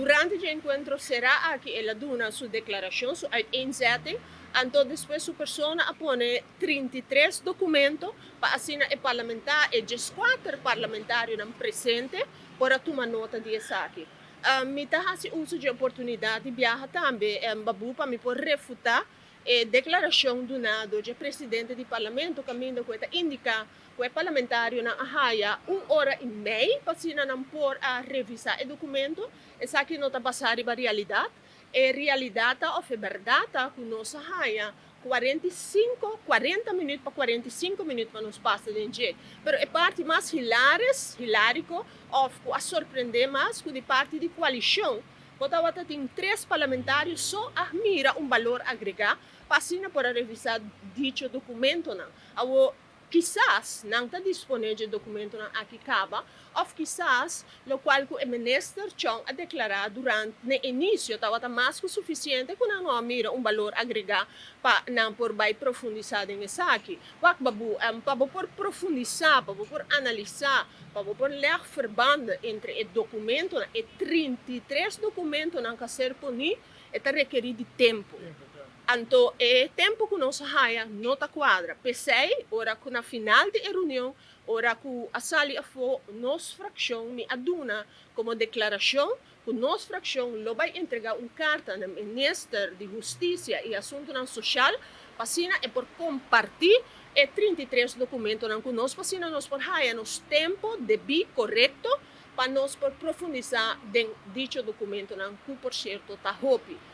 Durante e enkuentro será aki el a duna su deklarashon, su uiteenzetting, anto despues su persona a pone 33 dokumento pa asina e parlamentario, e 14 parlamentarionan presente por a tuma nota di esaki. Mi ta hasi uso di oportunidat di biaha tambe, Babu, pa mi por refutá e deklarashon duná dor di presidente di parlamento, kaminda ku ta indiká ku e parlamentarionan a haya un ora i mei pa asina nan por a revisá e dokumento. Esaki no ta basá riba realidat. E realidat òf e bèrdat ku nos a haya 45, 40 minüt pa 45 minüt pa nos pasa den dje. Pero e parti mas hiláriko òf ku a sorprendé mas, ku di parti di koalishon, ku tabatin tres parlamentario so a mira un balor agregá pa asina por a revisá dicho dokumentonan. Awo, kisas nan ta disponé di dokumentonan aki kaba, òf kisas lokual ku e minister Chong a deklará durante e inisio tabata mas ku sufisiente ku nan no a mira un balor agregá pa nan por bai profundisá den esaki. Wak, Babu, pa por profundisá, pa por analisá, pa por leg verbanden entre e dokumento, e 33 dokumentonan ku a ser poní, ta rekerí di tempu. Anto, e tempu ku nos a haya no ta kuadra. P'esei, ora ku na final di reunion, ora ku a sali afó, nos frakshon mi a duna komo deklarashon ku nos frakshon lo bai entregá un karta na minister di Hustisia i Asuntunan Sosial, pa asina e por kompartí e 33 dokumentonan ku nos, pa asina nos por haya nos tempu debí korekto pa nos por profundisá den dicho dokumentonan, ku por sierto ta hopi.